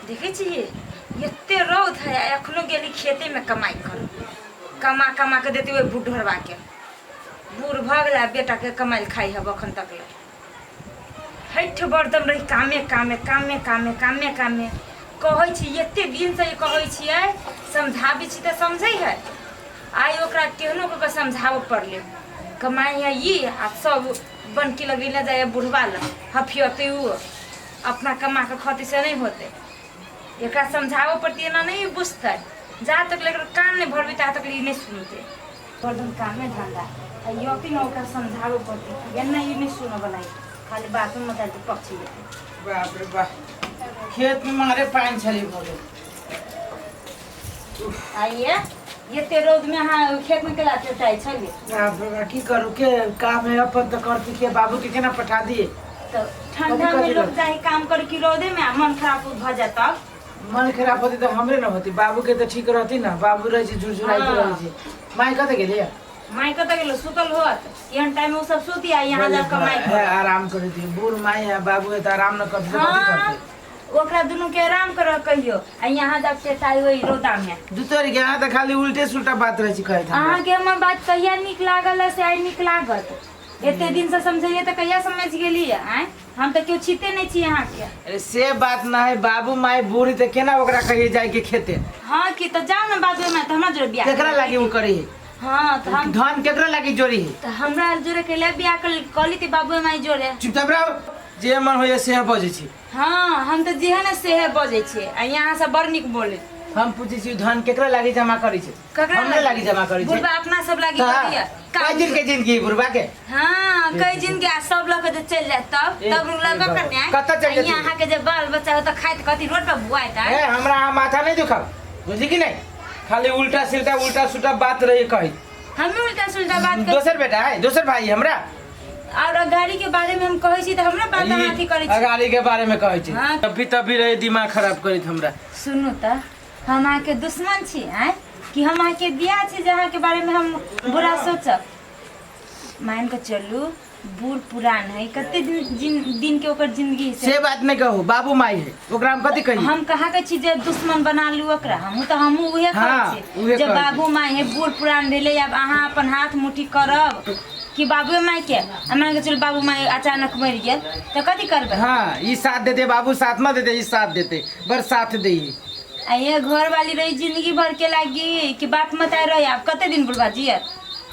देखै छियै एते रौद है आ एखनो गेली खेतेमे कमाइ कर कमा कमा के देती ओहि बुढ़रबाके बूढ़ भऽ गेलै आ बेटाके कमाइ लए खाइ हब एखन तक ले हठि बरदम रही कामे कामे कामे कामे कामे कामे कहै छी एते दिनसँ ई कहै छियै समझाबै छी तऽ समझै है आइ ओकरा केहनो कऽ कऽ समझाबऽ पड़लै कमाइ है ई आ सब बनकी लगेने जाइए बुढ़बा लग हफियतै ओ अपना कमा कऽ खतै से नहि होतै एकरा समझाबऽ पड़तै एना नहि बुझतै जा तक ले एकर कान नहि भरबै ता तक ले ई नहि सुनतै हरदम कामे धंधा आ यति ने ओकरा समझाबऽ पड़तै एना ई नहि सुनऽ वला है खाली बात में मत पक्षी लेतै। बाप रे बाप, खेत में मारे पानि छली भऽ गेल। आइए एते रौद में अहाँ खेत में केला चोटाइ छलियै? बाप रे बाप, की करू के काम है अपन तऽ करती के, बाबू के केना पठा दिए? तऽ ठंडा में कथी लोग करू? जाए काम करे कि रौदे में आ मन खराब भऽ जायत तब? मन खराब होती तऽ हमरे न होती, बाबू के तऽ ठीक रहती न। बाबू रहै छै झुरझुराइत रहै छै। माय कतऽ गेलियै? माय कतऽ गेलो, सुतल होत। एहन टाइम में ओ सब सुति आ यहाँ जा कमाइ है, करे। आराम करे दिए। बूढ़ माय है, बाबू है तऽ आराम न करती तऽ कथी करती? ओकरा दुनू के आराम कर कहियो आ यहाँ जब से ताई ओहि रौदा में। जुतोर के अहाँ तऽ खाली उल्टे सुल्टा बात रहै छै कहैत हमरा। अहाँके हमर बात कहिया नीक लागल है से आइ नीक लागत? एते दिन से समझैये तऽ कहिया समझ गेलियै? आँय, हम तऽ केओ छीते नहि छी अहाँके। अरे से बात ना है, बाबू माय बूढ़ तऽ केना ओकरा कहिए जाय के खेते? हाँ की तऽ जाउ ने बाबू माय तऽ हमरा जोड़े बियाह केकरा लागी उ करी है? हाँ तऽ हम धन केकरा लागी जोड़ी है? तऽ हमरा जोड़े के लिए बियाह कर कहली थी बाबू माय जोड़े। चुपचाप रहो, जे मन होइए सेहे बजै छी। हाँ, हम तऽ जे है ने सेहे बजै छियै आ यहाँ से बड़ नीक बोले। हम पूछै छी धन केकरा लागी जमा करै छै? ककरा? हमरे लागी जमा करै छै। बुढ़बा अपना सब लागी तऽ करिया। कई दिन के जिंदगी बुढ़बा के। हाँ, कई दिन के आ सब लऽ के जे चलि जायत तब ए, तब ए लऽ बाबा, कने कतऽ चलि जेतै? अहाँ के जे बाल बच्चा हो तऽ खाइत कथी रोड पर बुआइत ए, हमरा अहाँ माथा नहीं दुखाओ, बुझली कि नहीं? खाली उल्टा सुल्टा बात रही कही। हमे उल्टा सुल्टा बात कर दोसर बेटा है, दोसर भाई है हमरा। और गाड़ी के बारे में हम कहै छी तऽ हमरा बात अहाँ अथी करै छी। अगाड़ी के बारे में कहै छी। हाँ। तभी तभी रहे दिमाग खराब करैत हमरा। सुनू तऽ, हम अहाँके दुश्मन छी आँय कि हम अहाँके बियाह छी जे अहाँके बारे में हम बुरा सोचब? मान के चलू बूढ़ पुरान है, कते दिन दिन के ओकर जिंदगी से। से बात नहीं कहू, बाबू माई है, ओकरा हम कथी कही? हम कहाँ के छी जे दुश्मन बना लू ओकरा? हमहूँ तऽ हमहूँ उहे कहै हाँ, छी उहे जे कहै छी। बाबू माई है, बूढ़ पुरान भेलै, आब अहाँ अपन हाथ मुट्ठी करब कि बाबूए माई के? आ मान के चलू बाबू माई अचानक मरि गेल तऽ कथी करबै? हाँ, ई साथ देते, बाबू साथ न देते, ई साथ देते, बड़ साथ दे। आ ये घर वाली रही जिंदगी भर के लागी कि बाप मत आए रही? आब कते दिन बुढ़बा जियत?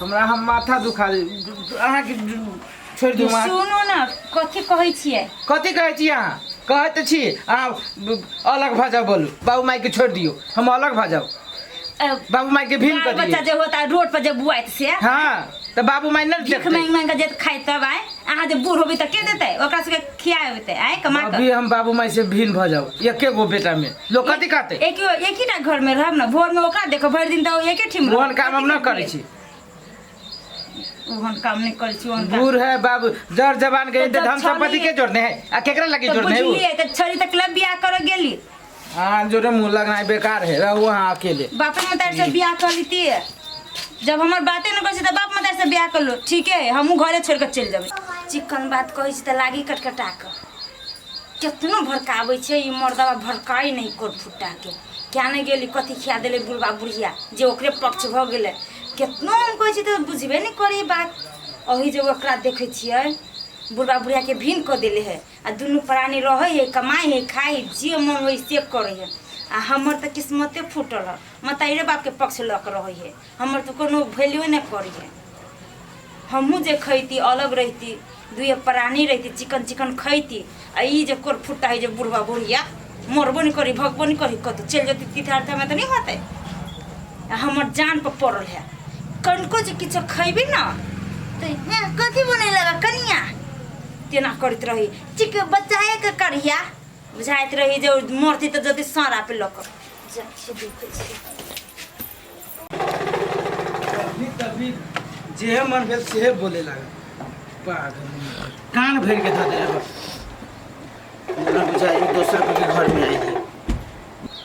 हमरा हम माथा दुखा दे अहाँके, छोड़ि दू अहाँ। सुनू ने, कथी कहै छियै? कथी कहै छी अहाँ? कहैत तऽ छी अहाँ अलग भऽ जाउ। बोलू, बाबू माइके छोड़ि दियौ, हम अलग भऽ जाउ, बाबू माइके भिन्न बाल कऽ बच्चा दियौ। जे होता रोड पर जे बुआइत से। हाँ तऽ बाबू माइ नहि भीख देखतै। मांगि मांगि के जे खाइ तब आय अहाँ जे बूढ़ होबै तऽ के देतै ओकरा सबके खियाबेतै आय कमा कऽ? अभी हम बाबू माई से भिन्न भऽ जाउ, एके गो बेटा में लोग कथी कहतै? एक एकही टा घर में रहब ने, भोर में ओकरा देखो, भरि दिन तऽ एके ठीम रहब। ओहन काम हम न करै छी। ओहन काम नहि करै छी, ओहन काम। बूढ़ है बाबू, जर जवान के तऽ जब धन संपत्ति छली- के जोड़ने है आ केकरा लगी तऽ जोड़ने है उ? बुझलियै तऽ छड़ी तक लग बियाह करऽ गेली। हाँ, जोड़े मुँह लगना बेकार है, रहू अहाँ अकेले। बापे मतारी से बियाह कर लीती, जब हमर बाते न करै छै तऽ बाप मतारी से बियाह कर लो। ठीके है, हमहूँ घरे छोड़ि कऽ चलि जेबै। चिकन बात कहै छी तऽ लागी कटकटा कऽ केतनो भड़काबै छै ई मर्दबा, भड़काइ नहि कोर फुट्टाके। क्या नहि गेली, कथी खिया देलै बुढ़बा बुढ़िया जे ओकरे पक्ष भऽ गेलै? केतनो हम कहै छी तऽ बुझबे नहि करै बात। अही जे ओकरा देखै छियै, बुढ़बा बुढ़ियाके भिन्न कऽ देले है आ दुनू प्राणी रहै है, कमाइ है, खाइ है, जे मन होइ से करै है। आ हमर तऽ किस्मते फूटल है, मताइरे बापके पक्ष लऽ कऽ रहै है, हमर तऽ कोनो वैल्यूए नहि करै है। हमहूँ जे खैती अलग रहिती, दुए प्राणी रहिती, चिकन चिकन खैती। आ ई जे कोर फुट्टा है जे बुढ़बा बुढ़िया मरबो नहि करी, भगबो नहि करी, कतहु चलि जेती तीर्थार्थमे तऽ नहि होतै। आ हमर जान पर पड़ल है, कनिको जे किछो खैबी ने तऽ हे कथी बनेलक कनिया तेना करैत रही। चिक बच्चाए के करिया बुझाइत रही जे मरती तऽ जते सारा पे लऽ कऽ जाइ छियै, देखै छियै। तभी तभी जे मन भेल सेहे बोले लागल। पागल, कान भरि के धऽ देले बस। हमरा बुझाइ एक दोसर के घर में आई है।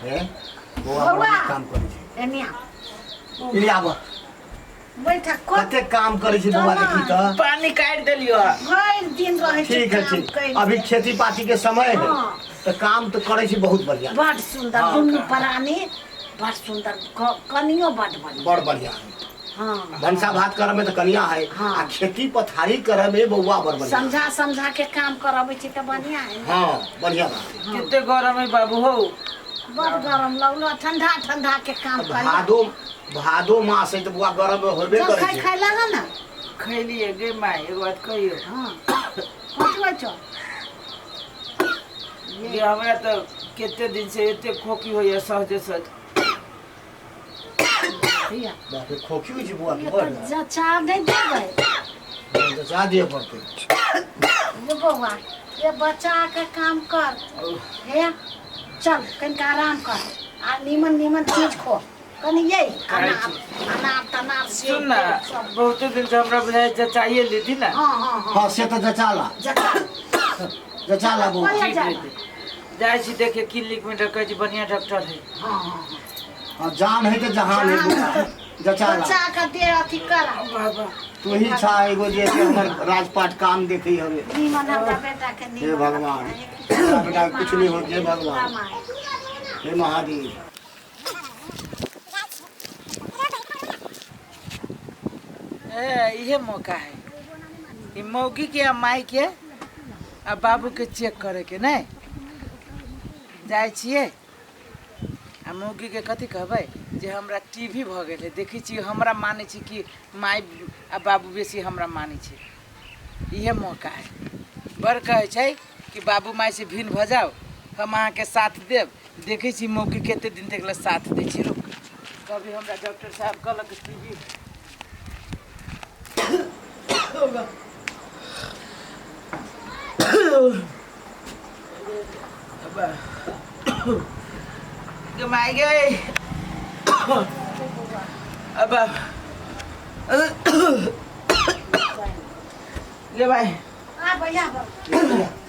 हे बौआ, बड़ा नीक काम करै छै। एने आ। इने आब। बैठा। कते काम करै छै बौआ, देखी तऽ। पानी काटि देलियो। भरि दिन रहै छै ठीक है, काम ठीक। करि। अभी खेती पाती के समय है। हाँ। तऽ काम तऽ करै छी बहुत बढ़िया। बड सुंदर। हाँ। दुनू प्राणी बड सुंदर, कनियो बड बढ़िया। बड़ बढ़िया है। हाँ। भनसा भात करे में तो कनिया है। हाँ। आ खेती पथारी करे में बउआ बड़ बढ़िया। समझा समझा के काम करबै छी तऽ बढ़िया है ने। हाँ, बढ़िया बात है। कते गरम है बाबू हो। बड गरम लगलो, ठंडा ठंडा के काम कर। भादो भादो मास है तऽ बउआ गरम होबे चल करै खाइ छै। खाइ लगा ना। खैलिए गे माय, एगो बात कहियो। हाँ, कथी होइ छौ? गे हमरा तऽ कते दिन से एते खोखी होइया सहजे सहज। भैया। बाप रे, खोखी होइ छै बउआ के ये बड़। तऽ जचाव नहि देबै। जचा दिअ पड़तै। ये बौआ, ये बच्चा के काम कर। हे चल कनिक आराम कर आ नीमन नीमन चीज खो कनि। ये अनार अनार तनार सेब सुन ना, तेब सब। बहुते दिन से हमरा बुझाइ जचाइए लेती ना। हाँ हाँ हाँ। हाँ, से तऽ जचा ला। जचा। जचा ला बउआ। कहिया ठीक जाना? रहतै। जाइ छी देखे क्लिनिक में, कहै छी बढ़िया डॉक्टर है। हाँ हाँ हाँ। हाँ, जान है तऽ जहान है बउआ, जचा ला। बच्चा के दे अथी करा। बाबा। तू ही छा एगो जे कि हमर राजपाट काम देखी हवे। नीमन हमरा बेटा के नीमन। हे भगवान, हमरा बेटा के कुछ नहीं हो। हे भगवान, हे महादेव। ए इहे मौका है ई मौगी के आ माई के आ बाबू के चेक करे के। नहीं जाइ छियै आ मौगी के कथी कहबै जे हमरा टीवी भऽ गेल है। देखै छी हमरा मानै छी कि माय आ बाबू बेसी हमरा मानै छै। इहे मौका है। बड़ कहै छै कि बाबू माय से भिन्न भऽ जाउ, हम अहाँके साथ देब। देखै छी मौगी कते दिन तक ले साथ दै छै। रुक, कभी हमरा डॉक्टर साहब कहलक टीवी। गे माय गे, अब गे भाइ। आबै आबै।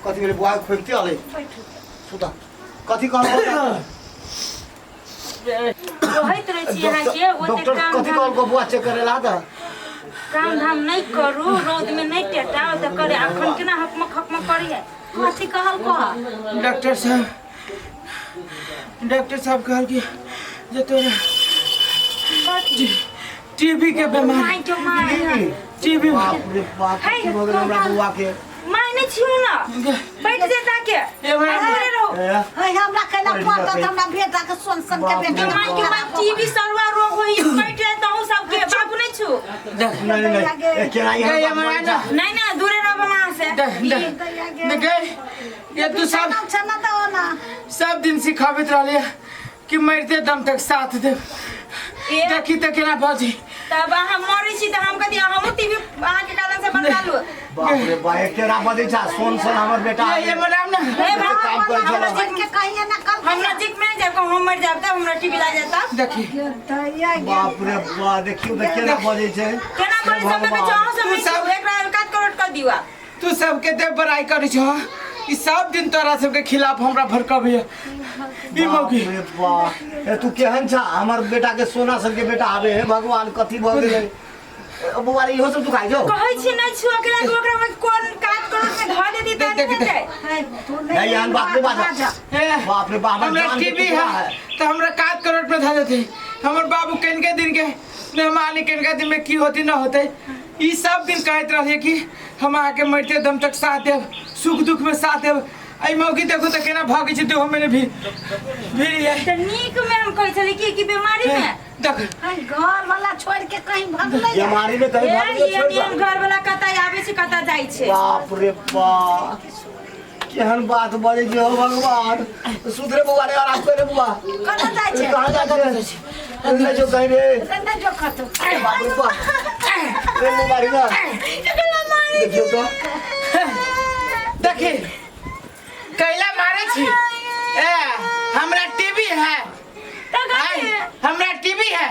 कथी भेलै बउआ? खोखते अलै। बैठू। सुता, कथी कहलको? कहैत रहै छी अहाँके ओते डॉक्टर काम कथी धाम कहलको बउआ चेक करे ला तऽ? काम धाम नहि करू, रौद में नहि टेटाउ तऽ करे। अखन केना हकमक हकमक करिए? कथी कहल कह? डॉक्टर साहब, डॉक्टर साहब कहल कि जे तोरा कथी? टीबी के बीमारी। माय के my. TB. बाप रे बाप, हे, की भऽ गेल हमरा बउआ के? माय नहि छियौ ना, बैठ जे जाके। ए भाई। दूरे रहू। ए, है हमरा कैला बैठ पड़त? जाते। हमरा बेटा के सोन सन के बाप बेटा रे माय के माय, टीबी सरुआ रोग होई, बैठ जाए तहु सबके। बाबू नहीं छु। नहीं नहीं, ए, केना ई गए हमर हमरा ना। नहीं ना, दूरे रहो वहाँ से। गए ये तू सब छना दो ना। सब दिन सिखाबैत रहलियै कि मरिते दम तक साथ देब। ए, देखी तऽ केना भजी। तब अहाँ मरै छी तऽ हम कथी? हमहूँ टीवी अहाँके कारण से बनवा लू। बाप रे बाप, ए, केना बजै छा सोन सन हमर बेटा। ये ये मनाम ना। हे काम बाबा, करै हमरा छला। नजीक के कहिए ना कल। हम नजीक में जाब, हम मर जाब तब हमरा टीवी ला जाता। देखी। बाप रे बाप, देखियौ तऽ केना बजै छै। केना बजै सब देखै छौ अहाँ सब? तू सब- एकरा काट करोट कर दियौ आब। तू सबके देव बड़ाई करै छौ। ई सब दिन तोरा सबके खिलाफ हमरा भड़कबैया ई बाप मौगी। रे बाप, ए, तू केहन छा? हमर बेटा के सोना सबके बेटा आबे। हे भगवान, कथी भऽ गेलै? ए, बउआ रे, इहो सब तू खाइ छौ? कहै छी नहि छु अकेला के, ओकरा में कोन काट करोट में धऽ देती तऽ देख, नहि देख। हेतै। तू नहीं, एहन बात नहीं बाजऽ। ए, बाप रे बाप, हमर हमरा जान के टीवी टुकड़ा है है। तो हमरा कात करोट में धऽ देते। हमर बाबू कनिके दिन के मेहमानी, कनिका दिन में की होती न होते। ई सब दिन कहैत रहिए कि हम अहाँके मरिते दम तक साथ देब, सुख दुख में साथ देब। एहि मौकी देखू तऽ केना भगै छै देहो में भी भीड़ है। तऽ नीक में हम कहै छली कि बीमारी में। देख। घर वाला छोड़ के कहीं भगलै? बीमारी में कहीं ए, भाग ये छोड़ नियम दे। घर वाला कतऽ आबै छै, कतऽ जाइ छै। बाप रे बाप, केहन बात बजै छै। हो भगवान, सुधरे बउआ रे, आराम करे बउआ। कतऽ जाइ छै? कहाँ जाइ छै? नहि जो कहीं रे। नहि जो कतौ। बाप रे बाप रे, मोबाइल ना देखियौ तो। देखी कैला मारे छी। ए हमरा टीवी है। तऽ आय, कथी? हमरा टीवी है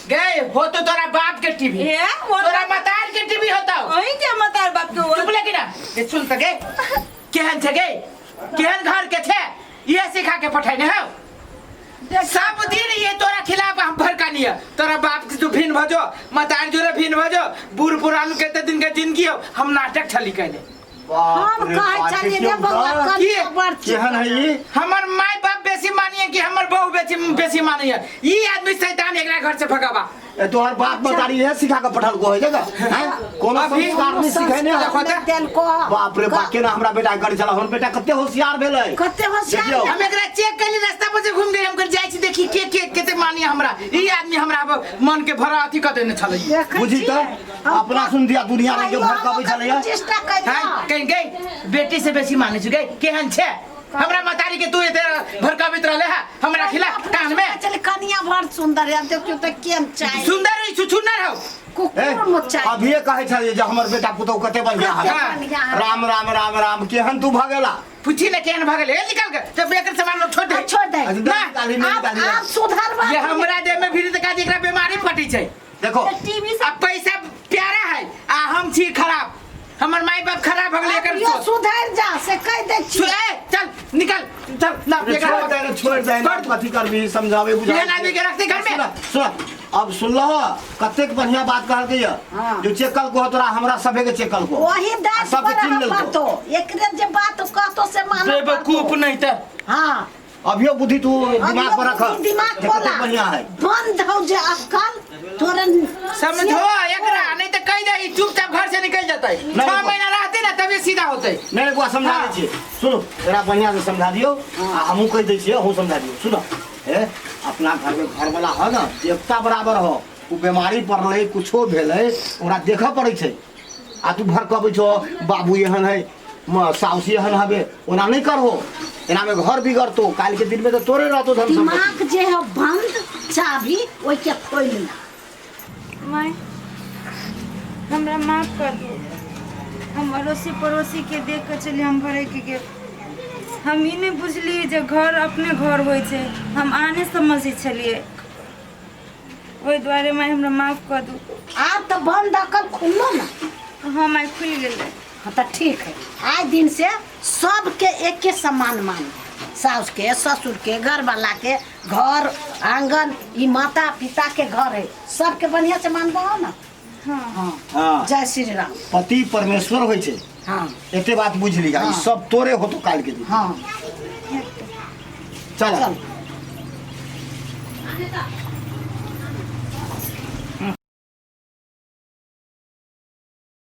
गए हो तो तोरा बाप के टीवी, हे, वो तोरा मतार के टीवी होता। वही के मतार बाप के वो। चुप लेकिन ना ये सुन सके केहन छै गे, केहन घर के छै? ये सिखा के पठैने हौ सब दिन ये तोरा खिलाफ हम भड़कानी है। तोरा बाप के तू भिन्न भजो, मतार जोरे भिन्न भजो, बूढ़ पुरान के दिन के जिंदगी हो। हम नाटक छली कहले। बाप हम रे कहै बाप, छलियै देखियौ रे बौआ तऽ। कनिया बड़ केहन है ई हमर माय बाप बेसी मानिए कि हमर बहू बेसी बेसी मानिए ई आदमी शैतान एकरा घर से भगावा ए तोहर बाप मतारी इहे सिखा के पठल को है जगह हैं कोनो अभी संस्कार नहीं सिखेने है देखो तऽ। देलको बाप रे बाप केना हमरा बेटा के चला हमर बेटा कते होशियार भेलै कते होशियार देखियौ। हम एकरा चेक कैली रास्ता पर से घूम गेली हम कहली जाइ छी देखी के के कते मानिए हमरा ई आदमी हमरा अब मन के भरा अथी क देने छलै देखै बुझी छियै? तऽ हम अपना सुन दिया दुनिया रंग के कहियो भड़काबै हम छलैया चेष्टा करियो हैं कहीं गई बेटी से बेसी माने छु गई केहन छे हमरा मतारी के तू एते भड़काबित रहले है हमरा खिलाफ कान में चल कनिया बड़ सुंदर है देखियो तऽ केम चाही सुंदर रही छु छुन्नर हो ए, कुकुर मत चाही अभिये कहै छलियै जे हमर बेटा पुतहु कते बढ़िया है कते बढ़िया है। राम राम राम राम केहन तू भऽ गेला पूछी ने केहन भऽ गेलै ए, निकाल के जब एकर सामान लोग छोड़ दे छोड़ दे अच्छा, ना, निकाली, नहीं आब निकाली। आब सुधरबा ये हमरा देह में फिर का जेकरा बीमारी फटी छै देखो टीवी आ पैसा प्यारा है आ हम छी खराब हमर माय बाप खराब भऽ गेलै एकर यो सुधर जा से कह दे छी ए चल निकल चल ना छोड़ दे रे, छोड़ दे ना, कथी करबी समझावे बुझावे एहन आदमी के रखते घर में? सुन सुन अब सुनलह कतेक बढ़िया बात कहलकै ये हाँ। जो चेकल को तोरा हमरा सभे के चेकल को वही दास सबके पर चिन्ह हम लेलको। पड़तो एकरे जे बात कहतो से मानो बेवकूफ नहीं त हाँ अभियो बुद्धि तू दिमाग पर रख दिमाग जे खोला कतेक बढ़िया है बंद हो जे अक्कल तोरे समझो एकरा नहीं तो कह दे चुपचाप घर से निकल जाता है नहीं, 6 महीना रहते ना तभी सीधा होते नहीं नहीं बुआ समझा दै छियै सुनू एकरा बढ़िया से समझा दियौ आ हमहूँ कहि दै छियै अहूँ समझा दियौ सुनो हे अपना घरमे घरवला है ने एकता बराबर हो ओ बीमारी पड़लै कुछो भेलै ओकरा देखऽ पड़ै छै आ तू भड़कबै छौ बाबू एहन है साउस एहन हबे ओना नहि करहो एनामे घर बिगड़तो काल्हिके दिनमे तऽ तोरे रहतो धन सम्पत्ति दिमाग जे है बंद चाबी ओइ के खोलि ना माय हमरा माफ कर दू हम अड़ोसी पड़ोसी के देख के चली हम भरे के गेल हम ई नहि बुझलियै जे घर अपने घर होइ छै हम आने समझै छलियै ओहि दुआरे माय हमरा माफ कऽ दू आब तऽ बंद अकल खुललो ना हाँ माय खुलि गेलै हाँ तऽ ठीक है आइ दिन से सबके एके समान मान साउस के ससुर के घरवाला के घर आंगन ई माता पिता के घर है सबके बढ़िया से मानबो हो ना हाँ हाँ हाँ जय श्री राम पति परमेश्वर होइ छै हाँ एते बात बुझि लिहा ई हाँ। सब तोरे होतो काल्हि के दिन हाँ चल चल